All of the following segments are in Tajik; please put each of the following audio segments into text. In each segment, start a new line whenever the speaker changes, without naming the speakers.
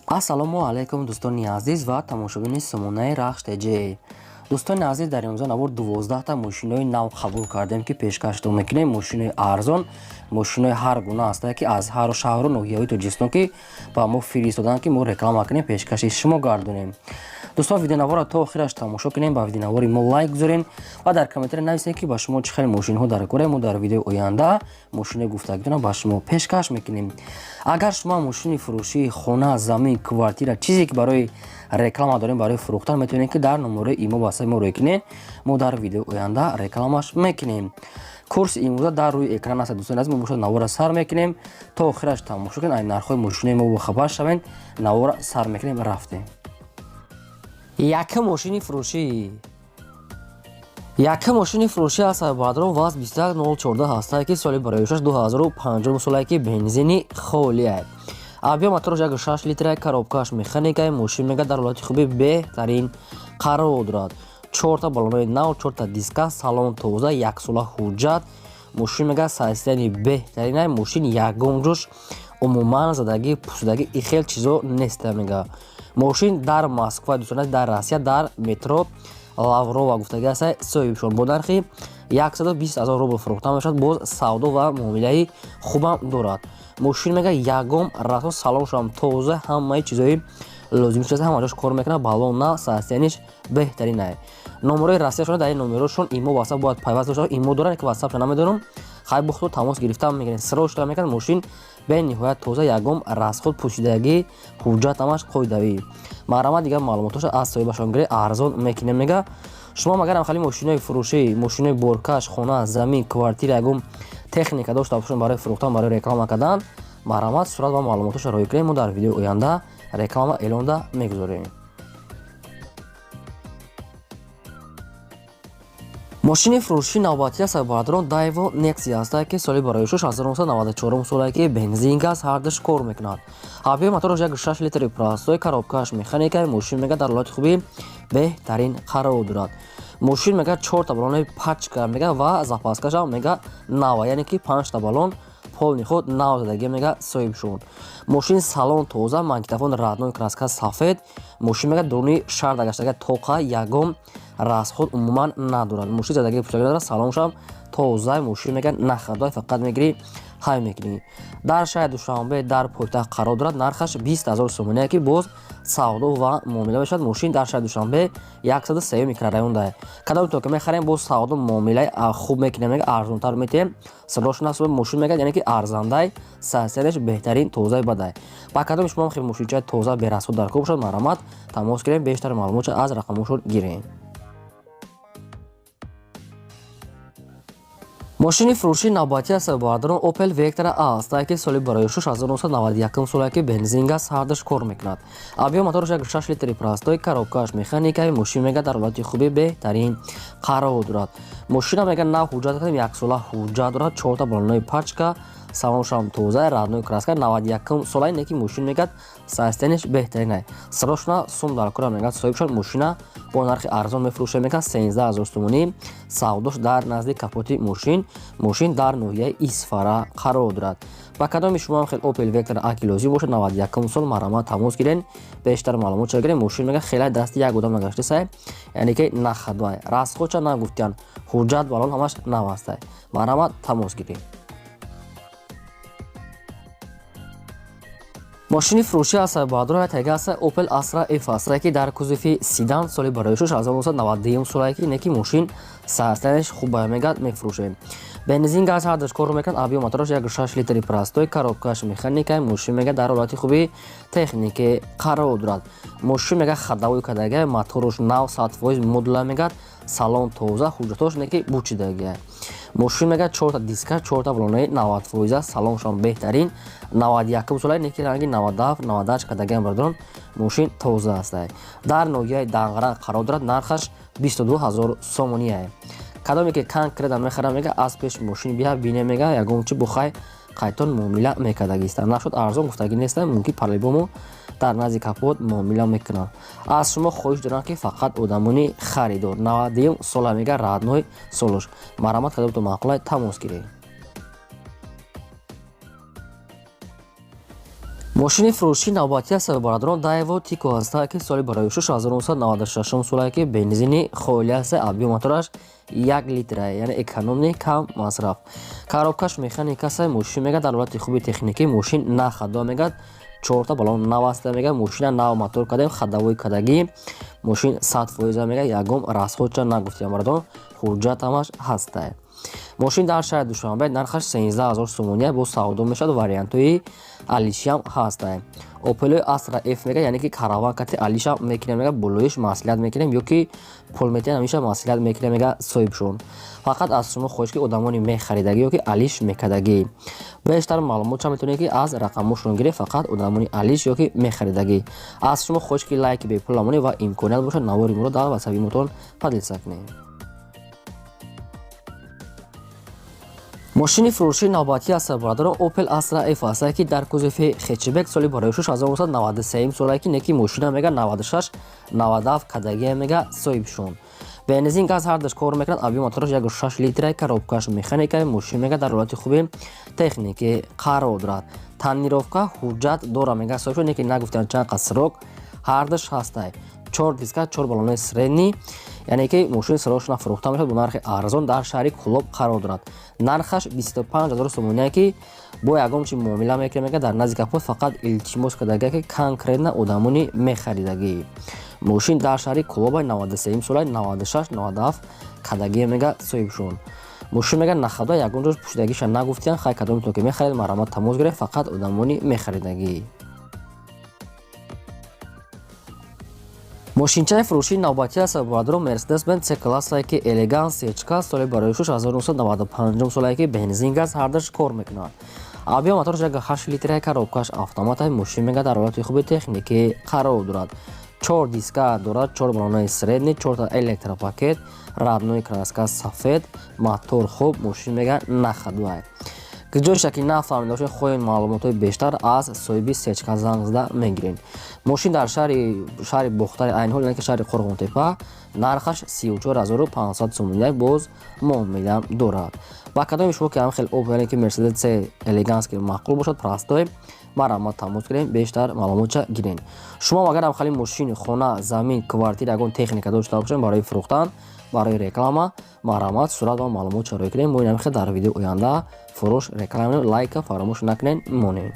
Ассалому алайкум, дӯстони азиз ва тамошобини сомонаи Рахш ТЖ. Дӯстони азиз, дар имрӯза навор 12та мошинои нав қабул кардем, ки пешкаштон мекунем. Мошинои арзон, мошинои ҳар гуна ҳастанд, ки аз ҳару шаҳру ноҳияҳои Тоҷикистон ки ба мо фиристоданд, ки мо реклама кунем, пешкаши шумо гардонем. Дӯстон, видеонаворро то охираш тамошо кунем, ба видеонавори мо лайк гузорем ва дар комментария нависем, ки ба шумо чӣ хел мошинҳо дар кора. Мо дар видеои оянда мошинои гуфтагитонро ба шумо пешкаш мекунем. Агар шумо мошини фурӯшии хона, замин, квартира, чизе ки барои реклама дорем, барои фурӯхтан, метавонед, ки дар номерои имо ватсапи мо рӯй кунед. Мо дар видеои оянда рекламаш мекунем. Курси имрӯза дар рӯи экран аст. Дӯстони азиз, мо бошад навора сар мекунем, то охираш тамошо кунед, ай нархҳои мошинои мо бохабар шавед. Навора сар мекунем, рафтем. Якум мошини фурӯшӣ, якум мошини фурӯшӣ аст, бародарон, ВАЗ 21014 ҳастае, ки соли бароишаш 2005 солае, ки бензини холие, объём мотораш 1,6 литра, коробкааш механикае. Мошин мега дар ҳолати хуби беҳтарин қарор дорад. Чорта балонои нав, чорта диска, салон тоза, яксола ҳуҷҷат. Мошин мега состояние беҳтаринай. Мошин ягон ҷош умуман задагӣ, пусудагӣ, и хел чизо неста. Мега мошин дар Москва, дӯстон, дар Россия, дар метро Лаврова гуфтагӣ аста. Соҳибшон бо нархи 120 000 рубл фурӯхта мешавад. Боз савдо ва муомилаи хубам дорад. Мошин мега ягон расо, салоншам тоза, ҳамаи чизои лозим шуда, ҳама ҷош кор мекунад, балон на, состояние ш беҳтаринай. Номерои Россияшон, дар ин номерошон имо, ватсап бояд пайваст бошад. Имо дорад, ки ватсапша намедонам. Хай, бухту тамос гирифта мегирем, срочно мекунад. Мошин бениҳоят тоза, ягон расход, пӯшидагӣ, ҳуҷҷат ҳамаш қоидавӣ. Марҳамат, дигар маълумотоша аз соҳибашон гиред, арзон мекунем. Мега шумо агар хали мошинои фурӯшӣ, мошинои боркаш, хона, замин, квартира, ягон техника дошта бошед барои фурӯхтан, барои реклама кардан, марҳамат, сурат ва маълумотоша роҳӣ кунем, мо дар видеои оянда реклама эълонда мегузорем. Мошини фурӯшии навбатӣ аст, бародарон, Дайво Нексия ҳастае, ки соли бароишуш 1994 солае, ки бензин, газ ҳардуш кор мекунад. Объём мотораш 1,6 литри простой, коробкааш механикаи. Мошин мега дар ҳолати хуби беҳтарин қарор дорад. Мошин мега чорта балонои пачка мега ва запаскашам мега нава, яъне ки панҷта балон полный худ нав задагӣ мега соҳибшон. Мошин салон тоза, магнитофон родной, краска сафед. Мошин мега дуруни шарда гаштага тоқа, ягон расход умуман надорад. Мошин задагии пӯшагӣ надорад, салоншам тоза. Мошин мега нахадой, фақат мегирӣ, ҳай мекунӣ. Дар шаҳри Душанбе, дар пойтахт қарор дорад. Нархаш 20 000 сомоние, ки боз савдо ва муомила мешавад. Мошин дар шаҳри Душанбе, 103 микрорайонда. Кадом то ки мехарем, боз савдо муомилаи хуб мекунем, мега арзонтар метиҳем. Срочно мошин мега, яъне ки арзандай, состояние ш беҳтарин, тозаи бадай. Ба кадоми шумо хел мошинчаи тоза, берасход дар кор бошад, марҳамат, тамос гирем, бештар маълумотша аз рақамошон гирем. Мошини фурӯшии навбатӣ аст, бародарон, Opel Vectra A ҳастае, ки соли бароишуш 1991 солае, ки бензин, газ ҳардуш кор мекунад. Объём мотораш 1,6 литри простой, коробкааш механикаи. Мошин мега дар ҳолати хуби беҳтарин қарор дорад. Мошина мега нав ҳуҷҷат кардем, яксола ҳуҷҷат дорад, чорта балонои пачка, салоншам тоза, родной краска, 91 солаи не, ки мошин мегад состояние ш беҳтаринай. Срочно сум дар кора мегад соҳибшон. Мошина бо нархи арзон мефурӯша, мегад 13 000 сомонӣ. Савдош дар назди капоти мошин. Мошин дар ноҳияи Исфара қарор дорад. Ба кадоми шумо хел Opel Vectra A ки лозим бошад, 91 сол, марҳамат, тамос гирен, бештар маълумот ча гирен. Мошин мега хеле дасти як одам нагаштасай, яъне ки нахадвай, расходча нагуфтиян, ҳуҷҷат, балон ҳамаш нав ҳастай. Марҳамат, тамос гирем. Мошини фурӯшӣ аст, бародарон, тега аст, Opel Astra F аст, ки дар кузови седан, соли бароишуш 1992 солае, ки не, ки мошин состояние ш хуб мегад, мефурӯшем. Бензин, газ ҳардуш кор мекунад. Объём мотораш 1,6 литри простой, коробкааш механика. Мошин мега дар ҳолати хуби техники қарор дорад. Мошин мега ходовой кардага, моторуш нав, 100% модула мегад, салон тоза, ҳуҷҷатош не, ки бучидагия. Мошин мега чорта диска, чорта балонаи 90%, салоншон беҳтарин, 91 солаи, неки ранги 97, 98 кардагиам. Бародарон, мошин тоза астай, дар ноҳияи Данғара қарор дорад. Нархаш 22 000 сомоние. Кадоме ки конкретно мехарам, мега аз пеш мошин бия бине, мега ягон чи бухай, қайтон муомила мекардагиста. Нашуд, арзон гуфтагӣ неста, мумкин по-любому дар назди капот муомила мекунанд. Аз шумо хоҳиш дорам, ки фақат одамони харидор. 91 сола мега, родной солош. Марҳамат, кадомто маъқулай, тамос гиред. Мошини фурӯшии навбатӣ аст, бародарон, Daewoo Tico ҳаста, ки соли барои 1996 солае, ки бензини холӣ аст, объём мотораш 1 литра, яъне экономный, кам масраф. Коробкаш механика аст. Мошин мега дар ҳолати хуби техникӣ, мошин на ходовой мегад, чорта баллон нав аста мега, мошина нав мотор кардем, ходовой кардагӣ, мошин 100% мега, ягон расходча нагуфтем, бародарон, ҳуҷҷат ҳамаш ҳаста. Мошин дар шаҳри Душанбе, нархаш 13 000 сомония, бо савдо мешавад, вариантҳои алишиам ҳаста. Опелои Астра F мега, яъне ки караван кати алиша мекунем мега, болоиш маслиҳат мекунем ё ки пул метиҳан, ҳамеша маслиҳат мекунем мега соҳибшон. Фақат аз шумо хоҳиш, ки одамони мехаридагӣ ё ки алиш мекардагӣ, бештар маълумотша метавонед, ки аз рақамошон гиред. Фақат одамони алиш ё ки мехаридагӣ, аз шумо хоҳиш, ки лайки бепул намонед ва имконият бошад, навори моро дар ватсапи мотон поделиться кунед. Мошини фурӯшии навбатӣ аст, бародарон, Opel Astra F аст, ки дар кузови хэтчбек, соли барои 1993 солае, ки неки мошина мега 96 97 кадагия мега соҳибшон. Бензин, газ ҳардаш кор мекунад, объём мотораш 1,6 литра, коробкаш механика. Мошин мега дар ҳолати хуби техникӣ қарор дорад, тонировка, ҳуҷҷат дора мега соҳибшон, неки нагуфтанд чанд қад срок. Ҳардаш ҳастай, чор диска, чор баллонои средний, яъне ки мошини срочно фурӯхта мешавад, бо нархи арзон, дар шаҳри Кӯлоб қарор дорад. Нархаш 25 000 сомония, ки бо ягон чи муомила мекунем мега дар назди капот. Фақат илтимос кардага, ки конкретно одамони мехаридагӣ. Мошин дар шаҳри Кӯлоба, 93 сола, 96 97 кадагия мега соҳибшон. Мошин мега на ходовой, ягон ҷош пӯшидагиша нагуфтиян. Хай, кадомитон ки мехаред, марҳамат, тамос гиред. Фақат одамони мехаридагӣ. Мошинчаи фурӯшии навбатӣ аст, бародарон, Mercedes-Benz C классае, ки элеганс сечка, соли барои 1995 солае, ки бензин, газ ҳардаш кор мекунад, объём мотораш 1,8 литра, коробкаш автомата. Мошин мега дар ҳолати хуби техникӣ қарор дорад, чор диска дорад, чор баллонои средний, чорта электропакет, родной краска сафед, мотор хуб, мошин мега на ходовой. Ҷоша ки нафаҳмида бошед, хоҳед маълумотҳои бештар, аз соҳиби сечка занг зада мегиред. Мошин дар шаҳри Бохтари айни ҳол, яъне ки шаҳри Қурғонтепа, нархаш 34 500 сомония, боз муомилам дорад. Ба кадоми шумо ки ҳам хел об, яъне ки Мерседес С элеганс ки маъқул бошад, простой, марҳамат, тамос гирем, бештар маълумотша гирем. Шумо агар ҳам хели мошин, хона, замин, квартира, ягон техника дошта бошед барои фурӯхтан, барои реклама, марҳамат, сурат ва маълумот чароӣ кунем. Мо инам хел дар видеои оянда фурӯш, реклама. Лайка фаромӯш накунед, монем.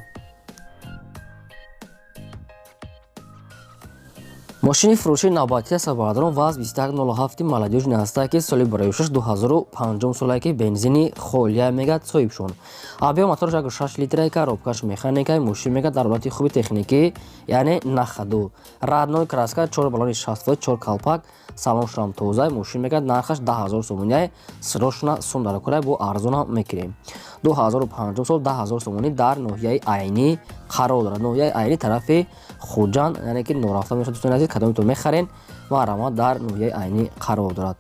Мошини фурӯшии навбатӣ аст, бародарон, ВАЗ 2107 молодёжный ҳаста, ки соли барои 2005 солае, ки бензини холия мегад соҳибшон. Объём мотораш 1,6 литра, коробкаш механика. Мошин мегад дар ҳолати хуби техникӣ, яъне на ходу, родной краска, чор баллони 60, чор калпак, салоншам тоза. Мошин мегад нархаш 10 000 сомония, срочно сум дар кора, бо арзонам мекунем. 2005 сол, 10 000 сомонӣ, дар ноҳияи Айнӣ қарор дорад. Ноҳияи Айнӣ тарафи Хуҷанд, яъне ки норафта мешавад. Дӯстони азиз, кадомитон мехарен, марҳамат, дар ноҳияи Айнӣ қарор дорад.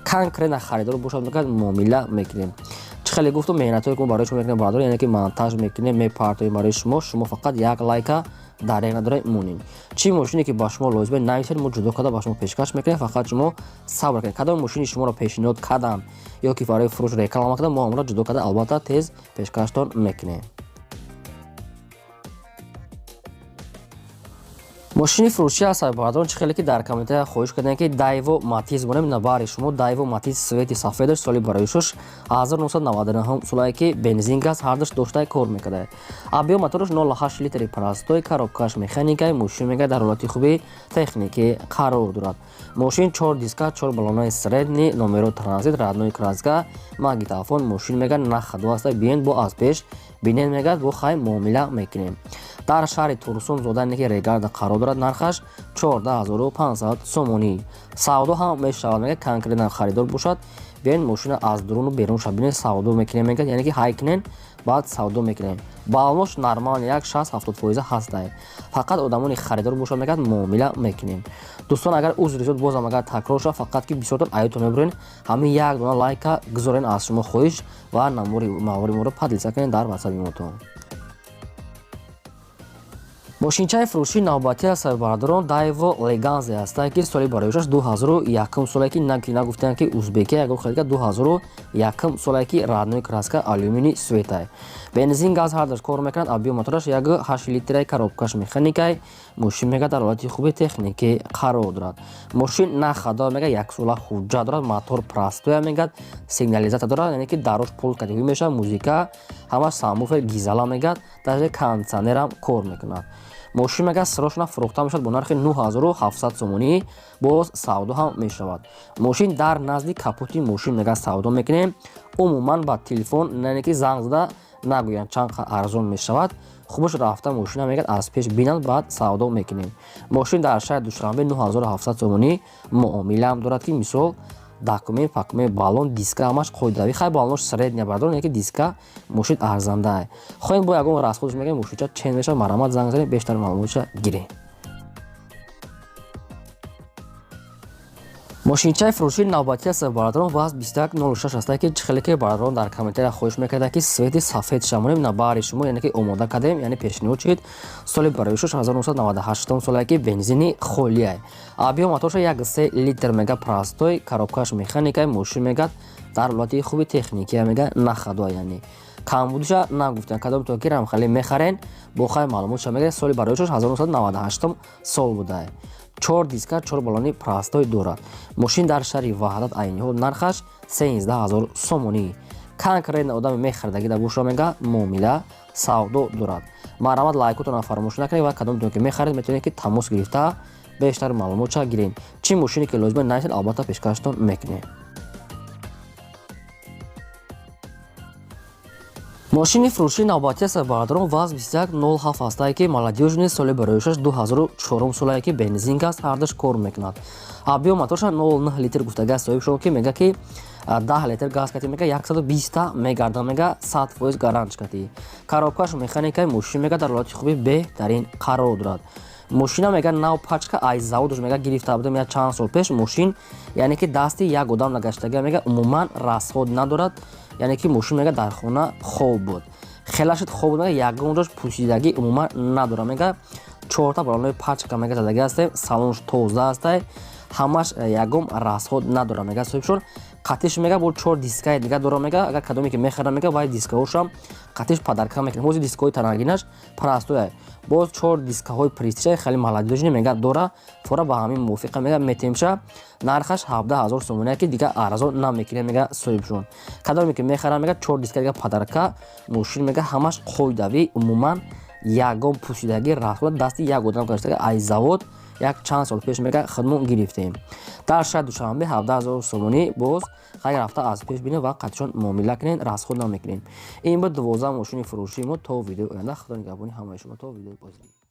Конкретно харидор бошад, мегӯяд, муомила мекунем. Чӣ хеле гуфтум, меҳнатҳое ки мо барои шумо мекунем, бародаро, яъне ки монтаж мекунем, мепартоем барои шумо. Шумо фақат як лайка дар як надорем монем. Чӣ мошине ки ба шумо лозиме, нависед, мо ҷудо карда ба шумо пешкаш мекунем. Фақат шумо сабр кунед. Кадом мошини шуморо пешниҳод кардам ё ки барои фурӯш реклама кардам, мо ҳамонро ҷудо карда, албатта, тез пешкаштон мекунем. Мошини фурӯшӣ аст, бародарон, чӣ хеле ки дар комментария хоҳиш кардем, ки Daewoo Matiz монем, на баҳри шумо Daewoo Matiz цвети сафедаш, соли барои 1999 солае, ки бензин, газ ҳардаш дошта, кор мекарда. Объём мотораш 0,8 литри, простой, коробкаш механикаи. Мошин мега дар ҳолати хуби техникӣ қарор дорад. Мошин чор диска, чор баллонои средний, номеро транзит, родной краска, магнитофон. Мошин мега на ходу аста, биен, бо аз пеш бинен мегад, бо хай муомила мекунем. Дар шаҳри Турсун зода, ки Регарда қарор дорад, нархаш 14 500 сомонӣ, савдо ҳам мешавад мега. Конкретно харидор бошад, биёен, мошина аз дуруну берун шавад, бинед, савдо мекунем мегад, яъне ки ҳай кунен, баъд савдо мекунем. Баллош нормал, як 60-70 фоиза ҳастай. Фақат одамони харидор бошад, мегад, муомила мекунем. Дӯстон, агар узри зиёд, бозам агар такрор шавад, фақат ки бисёртон аётон мебурен, ҳамин як дона лайка гузорен, аз шумо хоҳиш, ва намори мавори моро поделиться кунед дар ватсапи мотон. Мошинчаи фурӯшии навбатӣ аст, бародарон, Daewoo Leganza ҳастае, ки соли бароишаш 2001 соле, ки нагуфтаанд, ки узбекия ягон хелга, 2001 соле, ки родной краска, алюминий цветай, бензин, газ ҳардаш кор мекунад. Объём мотораш 1,8 литрай, коробкаш механикай. Мошин мега дар ҳолати хуби техникӣ қарор дорад. Мошин на хадо, мега яксола ҳуҷҷат дорад. Мотор простоя, мегад сигнализатсия дорад, яъне ки дарош пул категорӣ мешавад, музыка ҳамаш, сабвуфер, гизала, мегад даже кондитсионерам кор мекунад. Мошин мега срочно фурӯхта мешавад бо нархи 9700 сомонӣ, боз савдо ҳам мешавад. Мошин дар назди капоти мошин мега савдо мекунем. Умуман ба телефон, яъне ки занг зада нагӯянд чанд арзон мешавад. Хубаш рафта мошина мегад аз пеш бинанд, баъд савдо мекунем. Мошин дар шаҳри Душанбе 9700 сомонӣ муомилаам дорад, ки мисол документ, пакумент, баллон, диска ҳамаш қоидавӣ. Хай, баллонош средня, бардор, яки диска. Мошин арзандаа. Хоҳем бо ягон расходш мегӯем, мошинча чен мешавад. Марҳамат, занг занед, бештар маълумотша гирем. Мошинчаи фурӯшии навбатӣ аст, бародарон, ВАЗ 2106 ҳастае, ки хеле ки бародарон дар комментария хоҳиш мекарда, ки цвети сафед шамонем на баҳри шумо, яъне ки омода кардем, яъне пешниҳод шуд. Соли бароишош 1998 соле, ки бензини холиай, объём моторша 1,3 литр, мега простой, коробкаш механикай. Мошин мегад дар ҳолати хуби техникия, мега нахадоа, яъне камбудиша нагуфтан. Кадом то ки рамхале мехарен, бо хай маълумотша мегӯяд. Соли бароишош 1998 сол будае, чор диска, чор баллони простой дорад. Мошин дар шаҳри Ваҳдат, айни ҳол нархаш 13 000 сомонӣ. Конкретно одаме мехаридагида боша, мега муомила савдо дорад. Марҳамат, лайкотонро фаромӯш накунед ва кадомтон ки мехаред, метавонед ки тамос гирифта бештар маълумотша гиред. Чӣ мошине ки лозима, нависед, албатта пешкаштон мекунем. Мошини фурӯшии навбатӣ аст, бародарон, ВАЗ 2107 ҳастае, ки молодёжный, соли бароишаш 2004 солае, ки бензин, газ ҳардаш кор мекунад. Объём моторша 0,9 литр гуфтага соҳибшон, ки мега ки 10 литр газ кати мега 120 мегарда, мега 100% гаранч кати. Коробкаш механикаи. Мошин мега дар ҳолати хуби беҳтарин қарор дорад. Мошина мега нав пачка ай заводаш мега гирифта будем як чанд сол пеш. Мошин, яъне ки дасти як одам нагаштага, мега умуман расход надорад, яъне ки мошин мега дар хона хоб буд, хелашид хоб буд, мега ягон ҷош пӯсидагӣ умуман надорад. Мега чорта баллонои пачка мега задагӣ ҳастем, салонш тоза ҳастай, ҳамаш ягон расход надорад, мега соҳибшон. Қатиш мега бо чор дискаи дига дора. Мега агар кадоме ки мехарад, мега вай дискаҳошам қатиш подарка мекунад. Ҳозир дискаҳои танагинаш простоя, боз чор дискаҳои престижа, хеле молодёжный мега дора. Фора ба ҳамин мувофиқа мега метемша. Нархаш 17 000 сомония, ки дига арзон намекунем, мега соҳибшон. Кадоме ки мехарад, мега чор диска дига подарка. Мошин мега ҳамаш қоидавӣ, умуман ягон пӯсидагӣ, расход дасти як одам гаштага, ай завод як чанд сол пеш мега хидмон гирифтем. Дар шаҳри Душанбе 17 000 сомонӣ. Боз хайр, рафта аз пеш бинед ва қатишон муомила кунед, расход намекунем. Ин буд 12 мошини фурӯшии мо. То видеои оянда, Худо нигаҳбони ҳамаи шумо, то видеои боздид.